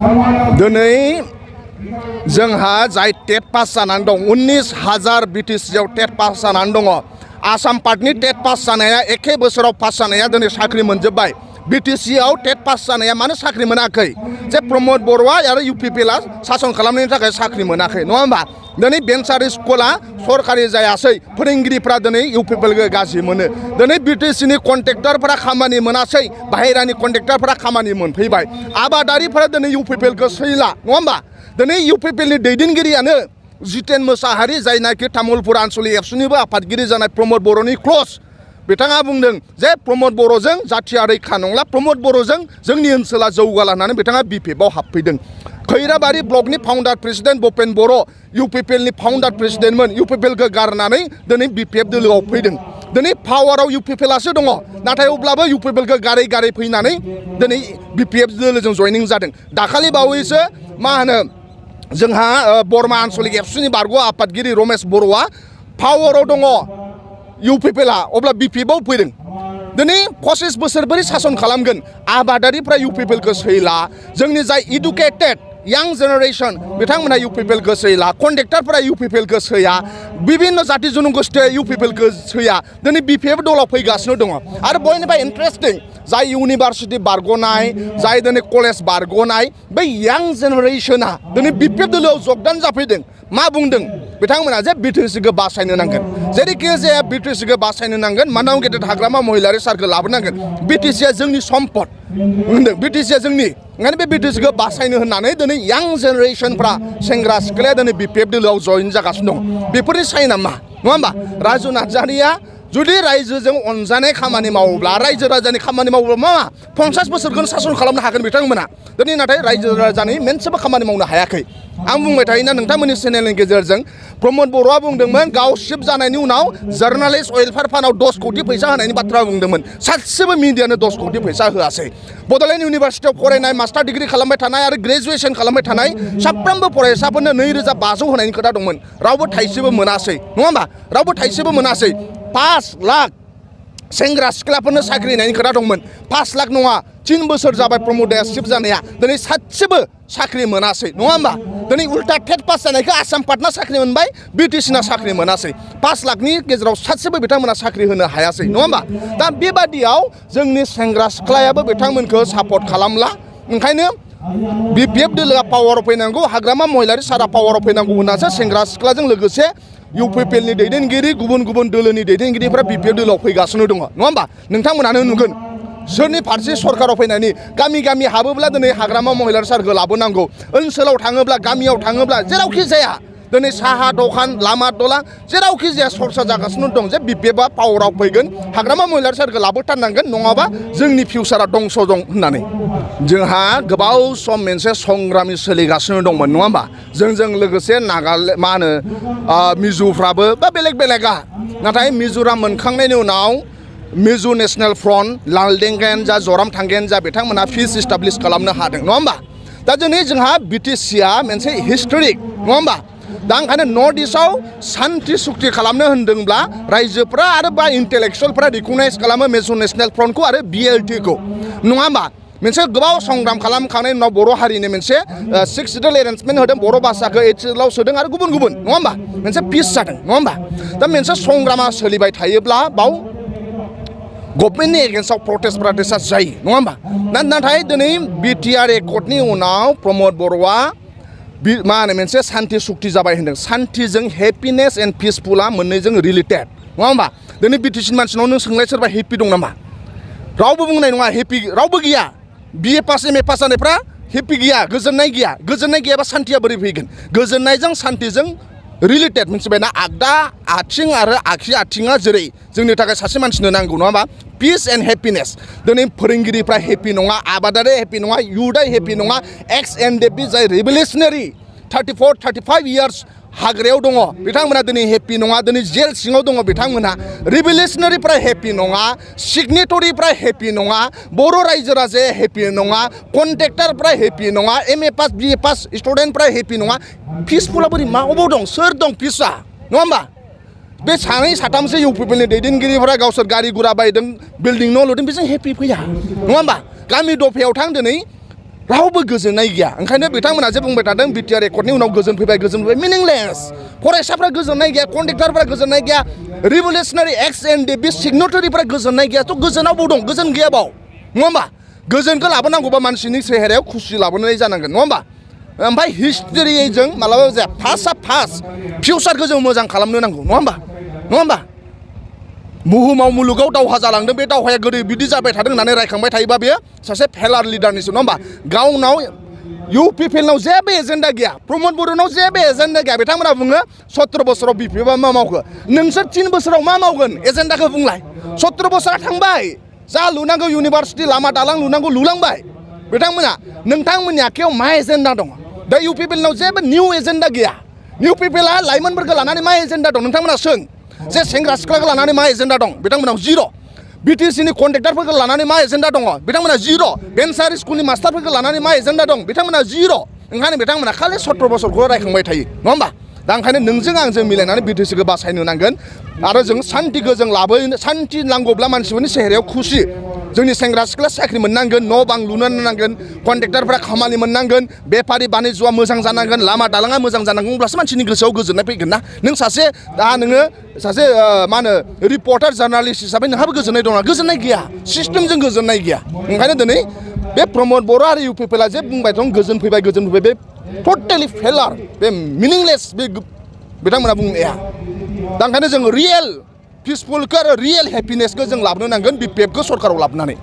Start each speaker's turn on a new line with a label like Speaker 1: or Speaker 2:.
Speaker 1: दिनै जोंहा जाय टेट पास जानानै दं 19,000 बिटिसिआव टेट पास जानानै दङ आसाम पार्टनि टेट पास जानाया एखे बोसोराव पास जानाया दिनै साख्रि मोनजोब्बाय बिटिसिआव टेट पास जानाया मानो साख्रि मोनाखै जे प्रमद बर'आ आरो इउपिपिएलआ सासन खालामनायनि थाखाय साख्रि मोनाखै नङा होमबा दिनै बेन्सारि स्कुला सरकारि जायासै फोरोंगिरिफ्रा दिनै इउपिपिएलखौ गाज्रि मोनो दिनै बिटिसिनि कन्ट्रेक्टरफोरा खामानि मोनासै बाहेरानि कन्ट्रेक्टरफोरा खामानि मोनफैबाय आबादारिफोरा दिनै इउपिपिएलखौ सैला नङा होमबा दिनै इउपिपिएलनि दैदेनगिरियानो जितेन मोसाहारि जायनाखि तामुलपुर आन्चलिक एबसुनिबो आफादगिरि जानाय प्रमद बर'नि क्ल'ज बिथाङा बुंदों जे प्रमद बर'जों जाथिया रैखा नंला प्रमद बर'जों जोंनि ओनसोला जौगाला होननानै बिथाङा बिपिएफआव हाबफैदों खैराबारि ब्लकनि फाउन्डार प्रेसिडेन्ट भुपेन बर' इउपिपिएलनि फाउन्डार प्रेसिडेन्टमोन इउपिपिएलखौ गारनानै दिनै बिपिएफ दोलोआव फैदों दिनै पावाराव इउपिपिएलआसो दङ नाथाय अब्लाबो इउपिपिएलखौ गारै गारै फैनानै दिनै बिपिएफ दोलोजों जयनिं जादों दाखालि बावैसो मा होनो जोंहा बर्मा आन्चलिक एबसुनि बारग' आफादगिरि रमेश बर'आ पावाराव दङ इउपिपिएलआ अब्ला बिपिएफआव फैदों दिनै 25 बोसोर बोरै सासन खालामगोन आबादारिफ्रा इउपिपिएलखौ सैला जोंनि जाय इडुकेटेड यां जेनेरेशन बिथांमोनहा इउपिपिएलखौ सैला कन्ट्रेक्टरफोरा इउपिपिएलखौ सैया विभिन्न जाति जनगोष्ठीया इउपिपिएलखौ सैया दिनै बिपिएफ दलाव फैगासिनो दङ आरो बयनिफ्राय इन्टारेस्टिं जाय इउनिभार्सिटि बारग'नाय जाय दिनै कलेज बारग'नाय बै यां जेनेरेशना दिनै बिपिएफ दोलोआव जगदान जाफैदों मा बुंदों बिथांमोना जे बिटिसिखौ बासायनो नांगोन जेरैखि जाया बिटिसिखौ बासायनो नांगोन मानाव गेदेर हाग्रामा महिलारि सारखौ लाबोनांगन बिटिसिआ जोंनि सम्पद होनदों बिटिसिआ जोंनि ओंखायनो बे बिटिसिखौ बासायनो होननानै दिनै यां जेनेरेशनफ्रा सेंग्रा सिख्लाया दिनै बिपिएफ दोलोआव जयन जागासिनो दं बेफोरनि साइना मा नङा होमबा राजु नार्जारिया जुदि रायजोजों अनजानाय खामानि मावोब्ला रायजो राजानि खामानि मावोब्ला मा 50 बोसोरखौनो सासन खालामनो हागोन बिथांमोना दिनै नाथाय रायजो राजानि मोनसेबो खामानि मावनो हायाखै आं बुंबाय थायोना नोंथांमोननि चेनेलनि गेजेरजों प्रमद बर'आ बुंदोंमोन गाव शिफ्ट जानायनि उनाव जार्नालिस्ट वेलफेयार फान्डआव 10 कोटि फैसा होनायनि बाथ्रा बुंदोंमोन सासेबो मिडियानो 10 कोटि फैसा होआसै बड'लेण्ड इउनिभार्सिटियाव फरायनाय मास्टार डिग्री खालामबाय थानाय आरो ग्रेजुएसन खालामबाय थानाय साफ्रोमबो फरायसाफोरनो 2,500 होनायनि खोथा दंमोन रावबो थाइसेबो मोनासै नङा होमबा रावबो थाइसेबो मोनासै 5 लाख सेंग्रा सिख्लाफोरनो साख्रि होनायनि खोथा दंमोन 5 लाख नङा 3 बोसोर जाबाय प्रमदआ शिफ्ट जानाया दिनै सासेबो साख्रि मोनासै नङा होमबा दिनै उल्टा टेट पास जानायखौ आसाम पार्टना साख्रि मोनबाय बिटिसिना साख्रि मोनासै 5 लाखनि गेजेराव सासेबो बिथांमोना साख्रि होनो हायासै नङा होमबा दा बेबादियाव जोंनि सेंग्रा सिख्लायाबो बिथांमोनखौ सापर्ट खालामला ओंखायनो बिपिएफ दोलोआ पावाराव फैनांगौ हाग्रामा महिलारि सारा पावाराव फैनांगौ होननासो सेंग्रा सिख्लाजों लोगोसे इउपिपिएलनि दैदेनगिरि गुबुन गुबुन दोलोनि दैदेनगिरिफ्रा बिपिएफ दोलोआव फैगासिनो दङ नङा होमबा नोंथांमोनानो नुगोन सोरनि फारसे सरकाराव फैनायनि गामि गामि हाबोब्ला दिनै हाग्रामा महिलारि सारखौ लाबोनांगौ ओनसोलाव थाङोब्ला गामियाव थाङोब्ला जेरावखि जाया दिनै साहा दखान लामा दलां जेरावखि जाया सरसा जागासिनो दं जे बिपिएफआ पावाराव फैगोन हाग्रामा महिलारि सारखौ लाबोथारनांगोन नङाबा जोंनि फिउचारा दंस दं होननानै जोंहा गोबाव सम मोनसे संग्रामि सोलिगासिनो दंमोन नङा होमबा जोंजों लोगोसे नागालेण्ड मा होनो मिजुफ्राबो बा बेलेग बेलेगा नाथाय मिज'राम मोनखांनायनि उनाव मिजु नेशनेल फ्रन्ट लालदेंगायानो जा जराम थांगायानो जा बिथांमोना पिस इस्टाब्लिश खालामनो हादों नङा होमबा दा दिनै जोंहा बिटिसिआ मोनसे हिस्टरिक नङा होमबा दा ओंखायनो नर्थ इस्टआव सान्थि सुक्ति खालामनो होनदोंब्ला रायजोफ्रा आरो बा इन्टेलेक्सुवेलफ्रा रिकगनाइज खालामो मिजु नेशनेल फ्रन्टखौ आरो बिएलटिखौ नङा होमबा मोनसे गोबाव संग्राम खालामखांनायनि उनाव बर' हारिनि मोनसे 6 सिडुल एरेन्जमेन्ट होदों बर' भाषाखौ 8 सिडुलाव सोदों आरो गुबुन गुबुन नङा होमबा मोनसे पिस जादों नङा होमबा दा मोनसे संग्रामा सोलिबाय थायोब्ला बाव गभर्नमेन्टनि एगेन्स्टआव प्रटेस्टआ जायो नङा होमबा नाथाय दिनै बिटिआर एकर्डनि उनाव प्रमद बर'आ मा होनो मोनसे सान्थि सुक्ति जाबाय होनदों सान्थिजों हेपिनेस एन्ड पिसफुला मोननैजों रिलेटेड नङा होमबा दिनै बिटिसिनि मानसिनाव नों सोंलाय सोरबा हेपि दं नामा रावबो बुंनाय नङा हेपि रावबो गैया बिए पास एमए पास जानायफ्रा हेपि गैया गोजोननाय गैयाबा सान्थिया बोरै फैगोन गोजोननायजों सान्थिजों रिलेटेड मिथिबायना आगदा आथिं आरो आगसि आथिङा जेरै जोंनि थाखाय सासे मानसिनो नांगौ नङा होमबा पिस एन्ड हेपिनेस दिनै फोरोंगिरिफ्रा हेपि नङा आबादारि हेपि नङा युथआ हेपि नङा एक्स एनडिएफबि जाय रिभलिउसनारि 34-35 इयार्स हाग्रायाव दङ बिथांमोना दिनै हेपि नङा दिनै जेल सिङाव दङ बिथांमोना रिभलिउसनारिफ्रा हेपि नङा सिगनेटरिफ्रा हेपि नङा बर' रायजो राजाया हेपि नङा कन्ट्रेक्टरफ्रा हेपि नङा एमए पास बिए पास स्टुडेन्टफ्रा हेपि नङा पिसफुला बोरै मा अबाव दं सोर दं पिसआ नङा होमबा बे सानै साथामसो इउपिपिएलनि दैदेनगिरिफोरा गावसोर गारि गुरा बायदों बिल्डिं न' लुदों बेजों हेपि फैया नङा होमबा गामि दफायाव थां दिनै रावबो गोजोननाय गैया ओंखायनो बिथांमोना जे बुंबाय थादों बिटिआर एकर्डनि उनाव गोजोन फैबाय मिनिंलेस फरायसाफ्रा गोजोननाय गैया कन्ट्रेक्टरफ्रा गोजोननाय गैया रिभलिउसनारि एक्स एन्ड बे सिगनेटारिफ्रा गोजोननाय गैया थ' गोजोनाव दं गोजोन गैया बाव नङा होमबा गोजोनखौ लाबोनांगौबा मानसिनि सेहेरायाव खुसि लाबोनाय जानांगोन नङा होमबा ओमफ्राय हिस्ट्रिजों मालाबा जाया फार्स्ट फिउचारखौ जों मोजां खालामनो नांगौ नङा होमबा बुहुमाव मुलुगाव दावहा जालांदों बे दावहाया गोदो बिदि जाबाय थादों होननानै रायखांबाय थायोबा बेयो सासे फेलार लिडारनिसो नङा होमबा गावनाव UPPLनाव जेबो एजेन्डा गैया प्रमद बर'नाव जेबो एजेन्डा गैया बिथांमोना बुङो 17 बोसोराव बिपिएफआ मा मावखो नोंसोर 3 बोसोराव मा मावगोन एजेन्डाखौ बुंलाय 17 बोसोरा थांबाय जा लुनांगौ इउनिभार्सिटि लामा दालां लुनांगौ लुलांबाय बिथांमोना नोंथांमोननि आखायाव मा एजेन्डा दङ दा UPPLनाव जेबो निउ एजेन्डा गैया UPPLआ लाइमोनफोरखौ लानानै मा एजेन्डा दं नोंथांमोना सों जे सेंग्रा सिख्लाखौ लानानै मा एजेन्डा दं बिथांमोनाव जिर' BTCनि कन्ट्रेक्टरफोरखौ लानानै मा एजेन्डा दङ बिथांमोना जिर' भेन्सार स्कुलनि मास्टारफोरखौ लानानै मा एजेन्डा दं बिथांमोना जिर' ओंखायनो बिथांमोना खालि 17 बोसोरखौ रायखांबाय थायो नङा होमबा दा ओंखायनो नोंजों आंजों मिलायनानै BTCखौ बासायनो नांगोन आरो जों सान्तिखौ जों लाबोनो सान्ति नांगौब्ला मानसिफोरनि सेहेरायाव खुसि जोंनि सेंग्रा सिख्ला साख्रि मोननांगोन न' बां लुनो नांगोन कन्ट्रेक्टरफ्रा खामानि मोननांगोन बेफारि बानिज्यआ मोजां जानांगोन लामा दालाङा मोजां जानांगोन अब्लासो मानसिनि गोसोआव गोजोननाय फैगोन ना नों सासे मा होनो रिपर्टार जार्नालिस्ट हिसाबै नोंहाबो गोजोननाय दङ गोजोननाय गैया सिस्टेमजों गोजोननाय गैया ओंखायनो दिनै बे प्रमद बर' आरो UPPLआ जे बुंबाय दं गोजोन फैबाय बे टटेलि फेलार बे मिनिंलेस बे बिथांमोना बुंनाया दा ओंखायनो जों रियेल पिसफुलखौ आरो रियेल हेपिनेसखौ जों लाबोनो नांगोन BPFखौ सरकाराव लाबोनानै